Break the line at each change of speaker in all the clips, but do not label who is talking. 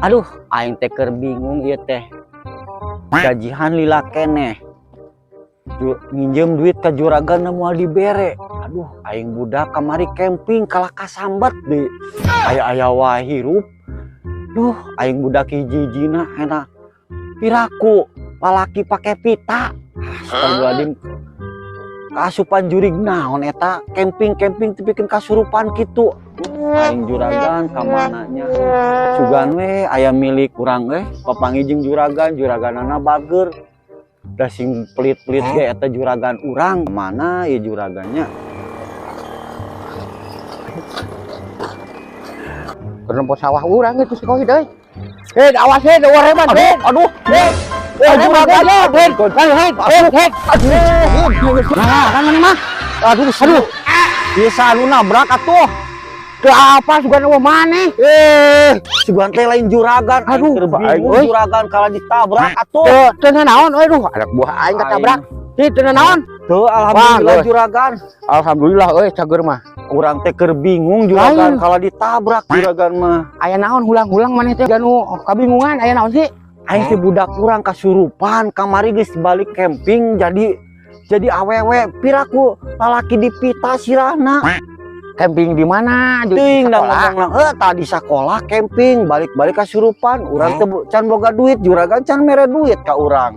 Aduh, aing teh keur bingung ieu teh. Gajihan lila keneh. Nginjem duit ka juragan moal dibere. Aduh, aing budak kamari camping kalah kasambat deui. Aya-aya wae hirup. Duh, aing budak hiji-hijina enak. Piraku lalaki pake pita. Astagfirullahaladzim. Kaasupan jurig naon eta, camping-camping tepikeun kasurupan kitu. Aing juragan kamana nya? Sugan we aya milik urang papanggih jeung juragan, juraganana bager. Da sing pelit-pelit ge eta juragan urang. Mana ieu juragannya?
Keur nempo sawah urang itu si Kohid euy. Hei, awas hei, da reman,
Aduh,
hei.
Aduh.
Hei.
Oh, juragan.
Hei, hei, hei, hei. Nah, kan mana mah?
Aduh, aduh. Bisa anu nabrak atuh.
Ke apa sugan eueuh maneh?
Eh, sugan teh lain juragan.
Aduh,
Aing keur
aing,
bingung
euy.
Juragan kalah ditabrak atuh.
Teu teu naon euy, duh, anak buah aing katabrak. Hei, teu naon?
Tuh, alhamdulillah
Wah,
juragan.
Alhamdulillah euy, cager mah.
Urang teh keur bingung juragan
Lain.
Kalah ditabrak juragan mah.
Aya naon hulang-hulang maneh teh ganu kabingungan, aya naon sih?
Aing teh budak urang kasurupan kamari geus balik camping jadi awewe, piraku lalaki dipita sirahna.
Camping di mana? Di
Teuing da
sekolah.
Ngomong tadi sekolah camping balik-balik kasurupan, urang teh can boga duit, juragan can mere duit ka urang.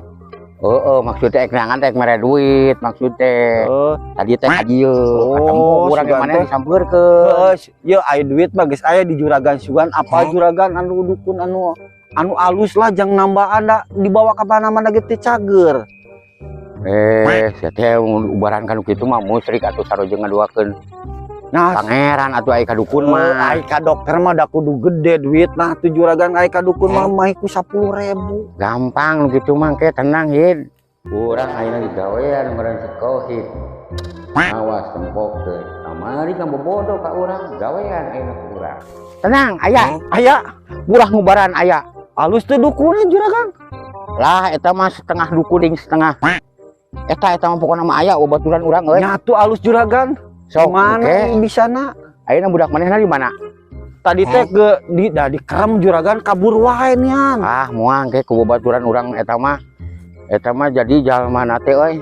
Heeh, maksudnya ek neangan teh ek mere duit, maksudnya.
Heeh.
Tadi teh ka dieu,
Oh,
ketemu urang
sugan
mana
teh.
Disampeurkeun.
Heeh, ye aya duit mah geus aya di juragan sugan, apa juragan anu dukun anu anu alus lah jang nambaan, da dibawa ka mana-mana ge teu cager.
Eh, sia teh ubaran kanu kitu mah musyrik atuh, sarojeng ngaduakeun
Nah,
pangeran atuh ai ka dukun mah.
Ai ka dokter mah da kudu gede duit, nah tuh juragan, ai ka dukun mah mah ku 10.000.
Gampang nu kitu mah, ke tenang hid. Urang ayeuna digawean meureun si Kohid. Awas tempokeun. Kamari kan bobodo ka urang, gawean ayeuna ku urang. Tenang, aya
Aya
murah ngubaran aya.
Alus teu dukunna, juragan?
Lah, eta mah setengah dukun ding setengah. Eta eta mah pokona mah aya babaturan urang euy.
Nyatu alus, juragan.
Sok
Mana
oke.
bisana?
Ayeuna budak manehna di mana?
Tadi teh ke di da dikerem juragan, kabur wae nian.
Ah, moal ke ku babaturan urang eta mah. Eta mah jadi jalma teh euy.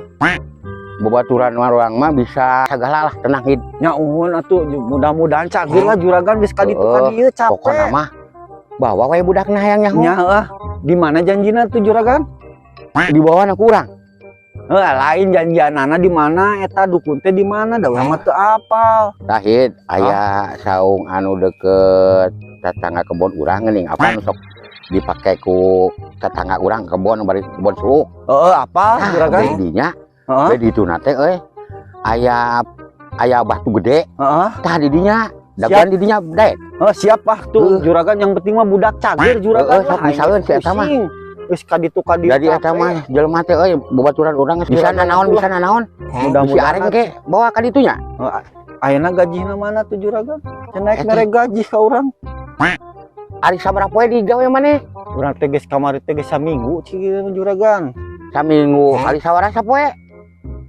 Babaturan mah urang mah bisa sagala lah, tenang hid.
Nya uhun atuh, mudah-mudahan cager lah juragan, geus ka ditu ka
Heeh,
dieu capek.
Pokona mah bawa we budakna hayang nyaho.
Nya heuh. Di mana janjina tuh, juragan?
Di bawah ku urang.
Heuh, lain janjianana di mana eta dukun teh di mana, da urang mah teu apal.
Tah hid, aya saung anu deket tetangga kebon urang geuning, apa nu sok dipake ku tetangga urang kebon bari kebon suuk.
Heeh, apa
Ah,
juragan?
di dinya,
Heeh.
di dituna teh euy aya aya batu gede.
Heeh.
Tah di dinya, dagoan di dinya dek.
Oh, siap ah tuh
Heuh.
juragan, yang penting mah budak cager juragan.
Heeh, sok
lah.
misalkan si eta mah.
Pusing. Geus ka ditu ka dieu
Jadi eta
capek.
Mah jelema teh euy babaturan urang geus bisa
Juragan
nanaon,
atuh
bisa nanaon. Si
Mudah-mudahan
areng ke bawa ka ditunya.
Heeh, ayeuna gajihna mana tuh, juragan? Can naik
Eta.
Mere gaji ka urang.
Ari sabaraha poe digawe maneh?
Urang teh geus kamari teh geus saminggu cing juragan.
Saminggu kali sabaraha sapoe?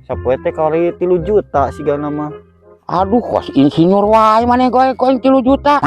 Sapoe teh kali 3 juta sigana mah.
Aduh, kos insinyur wae maneh goe koin 3 juta.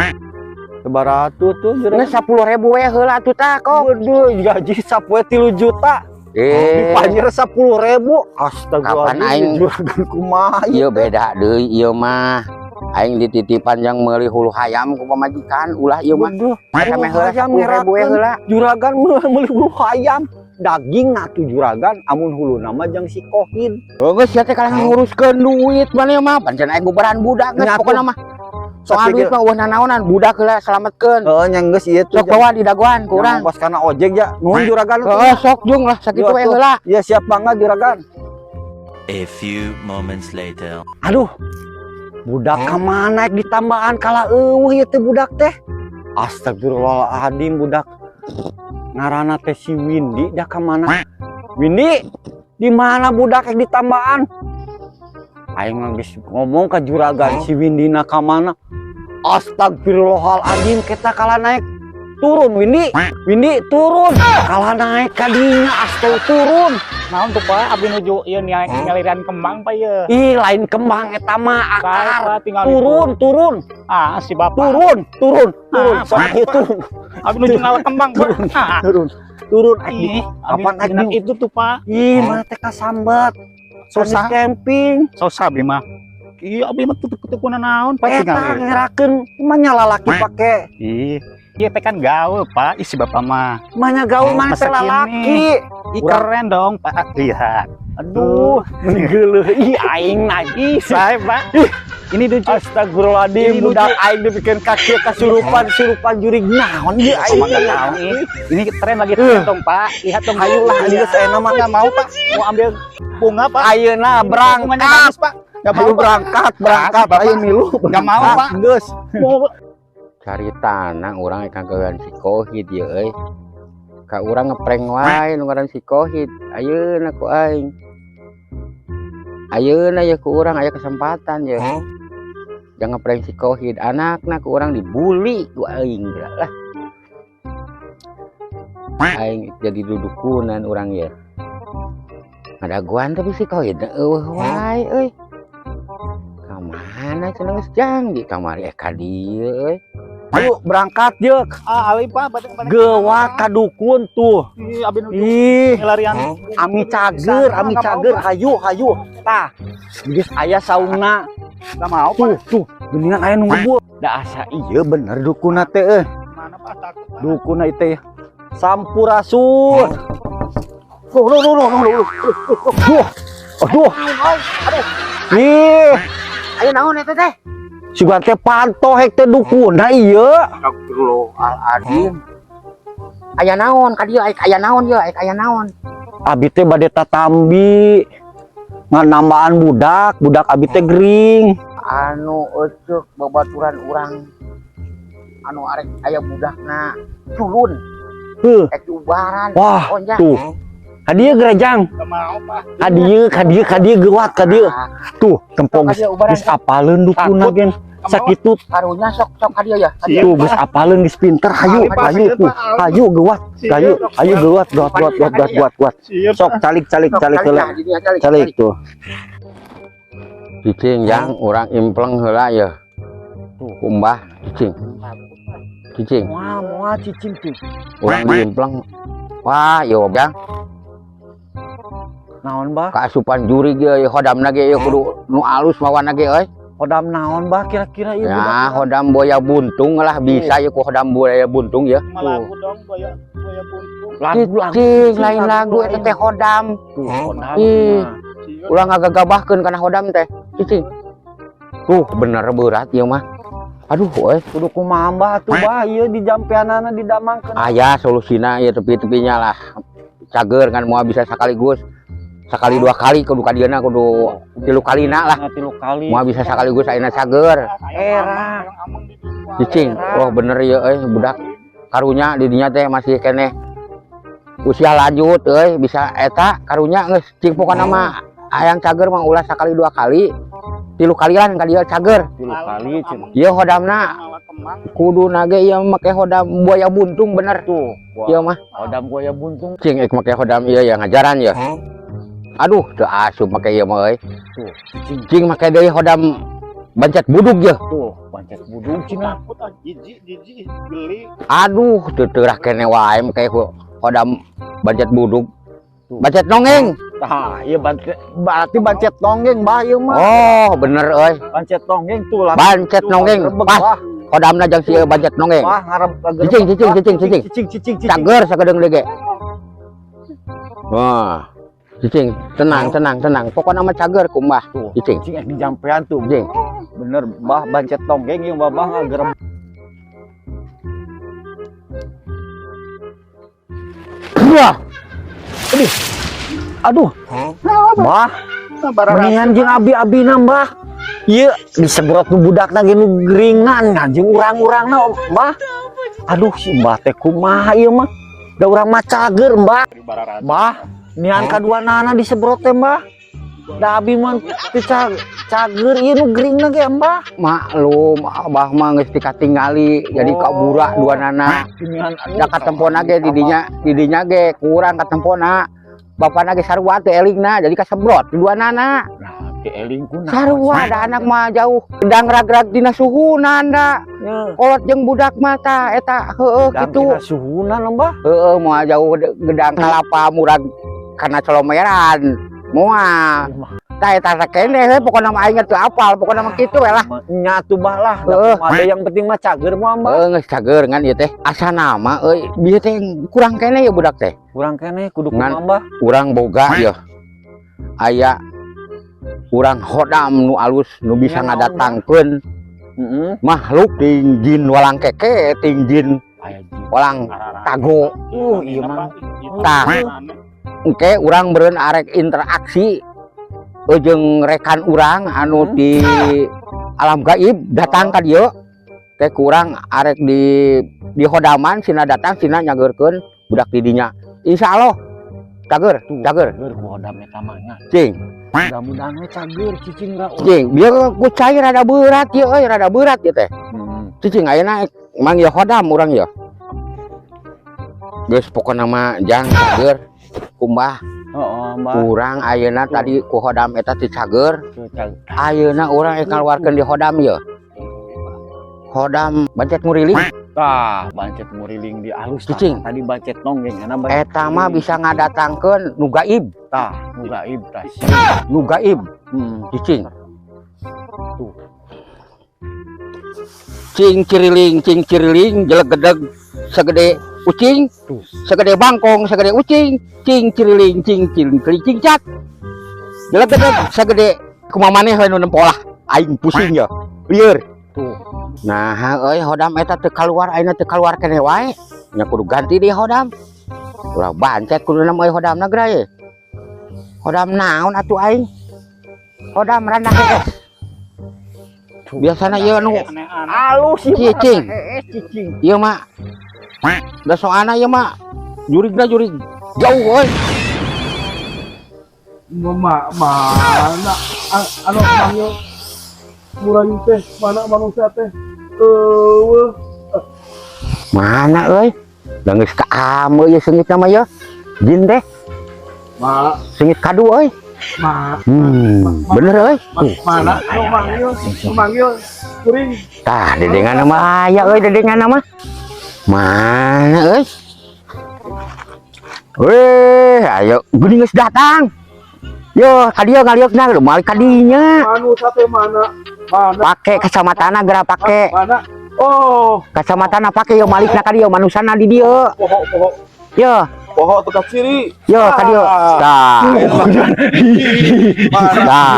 Sabaraha tuh tuh juragan?
Geus 10.000 we heula atuh tah kok.
Waduh, gaji sapoe 3 juta.
Eh,
Dipanjer 10.000. Astagfirullahaladzim,
Kapan aing-
juragan kumaha
ieu beda deui ieu mah. Aing dititipan yang meuli hulu hayam ku pamajikan, ulah ieu mah.
Waduh,
Sampe heula
hayam
10.000 we
ngerakeun.
Heula.
Juragan meuli hulu hayam. Daging atuh juragan, amun huluna mah jang si Kohin.
Oh, geus sia teh kalah nguruskeun duit maneh mah, pancen aing gubaran budak geus
Nya atuh.
Pokona mah. Soal duit mah euweuh nanaonan, budak heula selametkeun.
Heeh, nya geus ieu tuh.
Sok bawa di dagoan ku urang.
Pas kana ojek ya. Nuhun juragan atuh.
Heeh, sok jung lah sakitu
Yo,
we
atuh.
Heula.
Iya, siap banget juragan.
A few moments later.
Aduh. Budak ka mana naik ditambaan kala euweuh ieu teh budak teh. Astagfirullahaladzim, budak ngaranna teh si Windy dah ka mana? Windy, di mana budak yang ditambaan? Aing mah geus ngomong ka juragan, si Windy na ka mana? Astagfirullahaladzim, kita kalah naik turun Windy. Windy turun. Kalah naik ka dinya, astag turun.
Naon tuh, Pak? Abi nuju ieu nyaliran kembang, Pak, ieu.
Ih, lain kembang eta mah, akar.
Pak, tinggal
Turun, turun.
Ah, si Bapak.
Turun, turun, turun.
Ah,
Sok ieu turun.
Abi nuju ngala kembang, Pak. Ah,
Turun. Turun aik di
ih, abi
kapan aik
dina
di
itu tuh, Pak.
Ih, mana teh kasambat.
Susah.
Sanes camping.
Susah abi mah. Iya, abi mah tutup kuna naon, Pak,
Eta
tinggal.
ngerakeun manya lalaki pake.
Ih, ieu teh kan gaul, Pak. Ih, si Bapak mah.
Manya gaul, mana teh
Masa kini.
lalaki.
Ih, keren dong, Pak. Lihat.
Aduh, geuleuh ih aing najis.
Saya, Pak. Ini lucu.
Astagfirullahaladzim,
Ini
budak aing dipikeun kaki kasurupan, surupan jurig naon ieu aing.
Sama nggak tahu ih. Ini tren lagi tren dong, Pak. Lihat dong.
Hayu lah,
Iya.
geus ayeuna mah.
Nggak mau, Pak. Mau ambil bunga, Pak.
Ayeuna
Bunganya
berangkat.
bagus, Pak. Nggak mau,
Ayo
Pak.
berangkat, berangkat.
Ah, Bapak.
Ayo milu.
Nggak mau, Pak.
Geus.
Mau.
Caritana urang kagawean si Kohid ye euy. Ka urang ngeprank wae nu ngaran si Kohid. Ayeuna ku aing. Ayeuna ye ku urang aya kesempatan ye. Jangan ngeprank si Kohid, anakna ku urang dibully ku aing lah. Aing jadi dudukunan urang ye. Ngadaguan tapi si Kohid euweuh wae euy. Ka mana cenah geus janji kamari ka dieu euy.
Ayo berangkat jeung.
Ah, ali, Pak, bade bade.
Gewat ka dukun tuh.
Ih, abi nuju
Ih,
larian.
Ami cager, ami cager, hayu, hayu. Tah, geus aya saungna.
Nggak mau, Pak.
Tuh, tuh, geuningan aya nu ngebul. Da asa ieu bener dukunna teh euy.
Mana, Pak? Takut, Pak.
Dukunna teh. Sampurasun. Loh, loh, loh, loh, loh, loh, loh. Aduh, aduh. Ih,
Ayo naon eta teh?
Sugan teh panto hek teh dukunna ieu.
Astagfirullahaladzim. Aya naon ka dieu, aya naon ye, aya naon?
Abi teh bade tatambi. Ngan nambaan budak, budak abi teh gering.
Anu eceuk babaturan urang anu arek aya budakna culun
Heuh.
ek diubaran.
Wah,
Oh nya.
tuh. Hadieu gerejang.
Nggak mau, Pak.
Hadieu, hadieu, hadieu gewat ka dieu. Tuh, tempong
Sok ka dieu ubaran.
Geus apaleun dukuna
Takut.
gen. Sakitu
Karunya sok sok ka dieu ya. Ka dieu.
tuh geus apaleun geus pinter. Hayu,
Pak,
hayu
sieun,
tuh.
Pak.
Hayu gewat. Hayu, hayu gewat, gewat, gewat, gewat, gewat, gewat, gewat.
Sieun,
Sok calik calik
Sok,
calik heula.
nah, di dieu, calik.
Calik tuh.
Cicing yang urang impleng heula ya. Kumbah cicing. Cicing,
Moal, moal cicing tuh.
Urang diimpleng. Wah, yo jang
Naon, Bah?
Kaasupan jurig ye hodamna ge ieu kudu nu alus mawana ge euy.
Hodam naon, Bah, kira-kira ieu
Ya,
budak?
Hodam boya buntung lah bisa ya ku hodam boya buntung ya.
Cuma lagu dong, buaya buaya buntung.
Lagu lagu.
Cicing lain lagu eta teh hodam.
Tuh, hodam.
Ih.
Mah.
Sieun.
Ulah ngagagabahkeun kana hodam teh. Cicing. Tuh bener berat ieu mah. Aduh euy,
Kudu kumaha, Bah, tuh, Bah, ieu di jampeanana didamangkeun.
Aya solusina ieu tepi-tepinya lah. Cager kan moal bisa sekaligus. Sekali dua kali kudu ka dieuna kudu tilu kalina lah.
Nah, tilu kali.
Moal bisa sekaligus ayeuna cager.
Era.
Cicing, oh bener ya euy budak karunya di dinya teh masih keneh usia lanjut euy bisa eta karunya geus cing pokona mah hayang cager mah ulah sakali dua kali, tilu kalian ka dieu cager.
Tilu kali cenah.
Ieu hodamna kudu nage ieu make hodam buaya buntung bener.
Tuh,
ieu mah
hodam buaya buntung.
Cing ek make hodam ieu ya ngajaran ya. Aduh, teu asup make ieu mah euy.
Tuh, cicing.
Cing make deui hodam bancet budug ye.
Tuh, bancet budug cenah.
Takut ah, jijik, jijik, geli.
Aduh, teu teurah kene wae make hodam bancet budug. Bancet nongeng.
Tah, ieu bancet berarti bancet nonggeng, Bah, ieu mah.
Oh, bener euy.
Bancet nonggeng tuh lah.
Bancet nonggeng. Pas hodamna jang si bancet nonggeng.
Wah, ngarep.
Cicing, cicing, cicing, cicing.
Cicing, cicing, cicing.
Cager sakedeung deui ge. Wah. Cicing, tenang, tenang, tenang. Pokoknya mah cager ku Mbah.
Tuh,
Cicing.
cicing di jampean tuh.
Cicing.
Bener, Bah, bancet tonggeng ieu Babah ngagerem. Wah. Aduh. Aduh. Bah, mendingan jeung abi-abina, Mbah. Ieu disebrot nu budakna ge nu geringan jeung urang-urangna, Mbah. Aduh, si Mbah teh kumaha ieu mah? Da urang mah cager, Mbah. Mbah, nian kaduanana disebrot teh, Mbah. Da abi mah teu cager ieu nu geringna ge, Mbah.
Maklum, Abah mah geus dikatingali jadi kabura dua nana.
Nian
Da katempona ge di dinya ge kurang katempona. Bapana ge sarua teu elingna, jadi kasebrot duanana.
Nah, teu eling kunaon?
Sarua da anak mah jauh. Gedang rag-rag dina suhuna da. Kolot jeung budak mah tah eta, heueuh, kitu.
Dina suhuna, Mbah.
Heeh, moal jauh gedang kalapa murag kana colomeran. Moal. Tah, eta teh keneh we, pokona mah aing teu apal, pokona mah kitu we lah.
Nya tuh, Bah, lah.
Heeh.
Da ada yang penting mah cager mah, Mbah.
Heuh, geus cager ngan ieu teh. Asana mah euy, bieu teh kurang keneh ya budak teh.
Kurang keneh, kudu
Ngan.
kumaha, Mbah?
Urang boga ya. Aya urang hodam nu alus nu bisa
Nya naon,
ngadatangkeun makhluk ting jin walang keke, ting jin
Aya jin.
Walang tago.
Iya mah.
Tah, engke urang meureun arek interaksi jeung rekan urang anu di alam gaib datang ka dieu. Ke kurang arek di hodaman, sina datang, sina nyageurkeun budak di dinya. Insyaallah cager, cager.
Cager ku hodam eta mah nya.
Cing.
Mudah-mudahan we cager, cicing ra.
Cing, biar ku cai rada berat ieu euy, rada berat ieu teh. Cicing ayeuna mang ieu hodam urang ieu. Geus, pokona mah jang cager kumbah.
Heeh, Mbah.
Urang ayeuna tadi ku hodam eta teu cager.
Tuh, cager.
Ayeuna urang rek ngaluarkeun di hodam ieu. Hodam bancet nguriling.
Tah, bancet nguriling di alus tah.
Cicing.
Tadi bancet nonggeng kana bancet.
Eta mah bisa ngadatangkeun nu gaib.
Tah, nu gaib tah.
Nu gaib. Cicing.
Tuh.
Cing ciriling, cing ciriling, jelek gedeg segede ucing,
Tuh.
Segede bangkong, segede ucing, cing ciriling, cing ciriling, cing cat. Jelek gedeg segede kumaha maneh we nu nempo lah. Aing pusing ya. Lieur.
Tuh.
Nah, euy, hodam eta teu kaluar, ayeuna teu kaluar keneh wae. Nya kudu ganti di hodam. Ulah bancet kudu euy hodamna geura. Hodam naon atuh aing? Hodam randa hees. Biasana ieu nu
Alus ieu mah.
Cicing.
Hees, cicing.
Ieu mah da soalna ieu mah jurigna jurig jauh euy.
Mana anu manggil murang teh, mana manusia teh, eueuh.
Mana euy? Da geus kaame ieu seungitna mah ieu. Jin teh
Ma
seungit kadu euy.
Ma
Bener euy.
Mana anu manggil, nu manggil kuring?
Tah, dedengan mah aya euy, dedengan mah. Mana euy? Weh, ayo geuning geus datang. Yo, ka dieu ngaliukna moal ka dinya.
Manusia teh mana, mana?
Pake kacamatana geura, pake.
Mana? Oh.
Kacamatana pake yo, malikna ka dieu, manusana di dieu.
Poho, poho.
Yo,
Poho tuh ciri.
Yo ka dieu. Tah. Tah.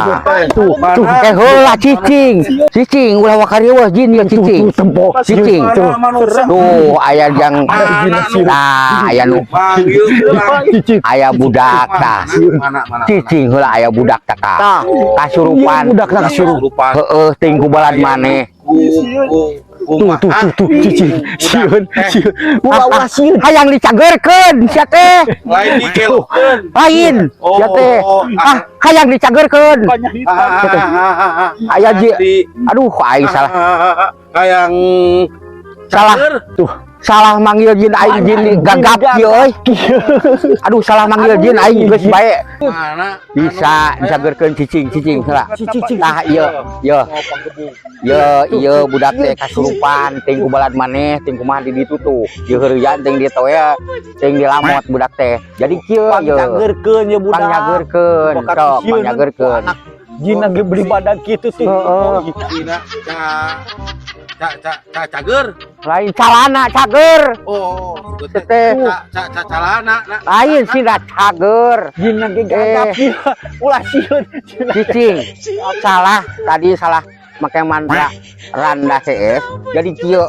Tuh,
Tuh, eh heula, cicing. Cicing ulah waka riweuh jin ieu, cicing.
Tuh, tempo.
Cicing.
Mana manusia?
Tuh, aya jang, tah aya nu
Manggil kurang.
Cicing.
Aya budak tah.
Mana, mana?
Cicing heula, aya budak tah ka.
Tah.
Kasurupan.
Iya, budakna kasurupan.
Heeh, ting ku balad maneh.
Ku ku
Tuh, tuh, tuh, tuh, cicing. Sieun, sieun. Ulah, ulah sieun.
Hayang dicagerkeun sia teh.
Lain dikelokeun.
Lain sia teh.
Oh.
Ah, hayang dicagerkeun. Aya ji. Aduh, aing salah.
Hayang
Salah.
Tuh.
Salah manggil jin aing, jin gagap ieu euy. Aduh, salah manggil jin aing, geus bae.
Mana?
Bisa dicagerkeun, cicing, cicing heula.
Cicing.
Tah, ieu, ieu. Ieu, ieu budak teh kasurupan ting ku balad maneh, ting kumaha di ditu tuh. Ieu heureuyan ting ditoe, ting dilamot budak teh. Jadi kieu ieu.
Pangcagerkeun ye budak.
Pangcagerkeun, sok pangcagerkeun.
Anak jin lagi beli badan kitu tuh.
Heeh.
Dina ca ca ca ca cager.
Lain calana, cager.
Oh,
Teh.
ca ca ca calana na.
Lain sih da cager.
Jin lagi gagap ieu. Ulah sieun.
Cicing. Salah, tadi salah make mantra randa CS. Jadi kieu.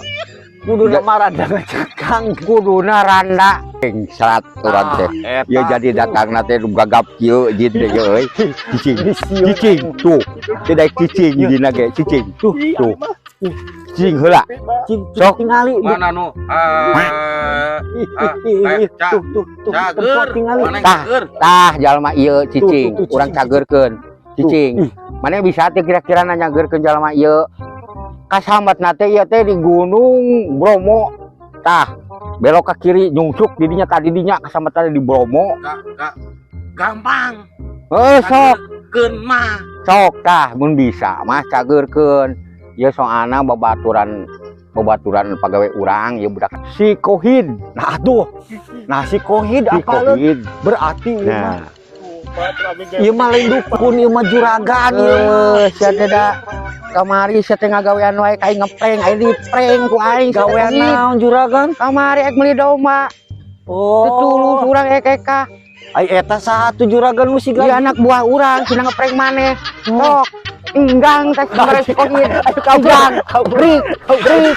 Kudu nama randa ngacakang.
Kuduna randa serat urang teh. Ya jadi datang teh nu gagap kieu jin teh euy. Cicing. Cicing tuh. Tidak cicing jin ge, cicing. Tuh, tuh. Cicing heula.
Cing,
Sok.
Tingali.
Mana nu
Tuh, tuh, tuh.
Cager.
Tingali.
Mana
Tah.
cager?
Tah, jalma ieu, cicing,
Tuh, tuh, tuh,
urang
cicing.
Cagerkeun. Cicing. Mana bisa teh kira-kira nanyagerkeun jalma ieu? Kasambatna teh ieu teh di Gunung Bromo. Tah, belok ke kiri nyungsuk didinya tadi dinya kasambatna di Bromo.
Kak, kak. Gampang.
Heuh, sok.
Keun mah.
Sok tah, mun bisa mah cageurkeun. Ieu soalna babaturan babaturan pagawe urang ieu budak si Kohid.
Nah tuh. Nah, si Kohid
Si
apa lu?
Kohid.
Berarti ieu mah
Nah,
ieu mah lain dukun, ieu mah juragan ieu mah.
eh, sia teh da kamari sia teh ngagawean wae ka aing, ngeprank, aing di prank ku aing sia teh,
Gawean
Kohid.
naon, juragan?
Kamari ek meuli domba.
Oh.
Teu tulus urang ek eka.
Ai eta saha tuh, juragan, nu si
Ieu anak buah urang cenah ngeprank maneh. Sok. Inggang teh kemarin si Kohid. Inggang. Brik, brik.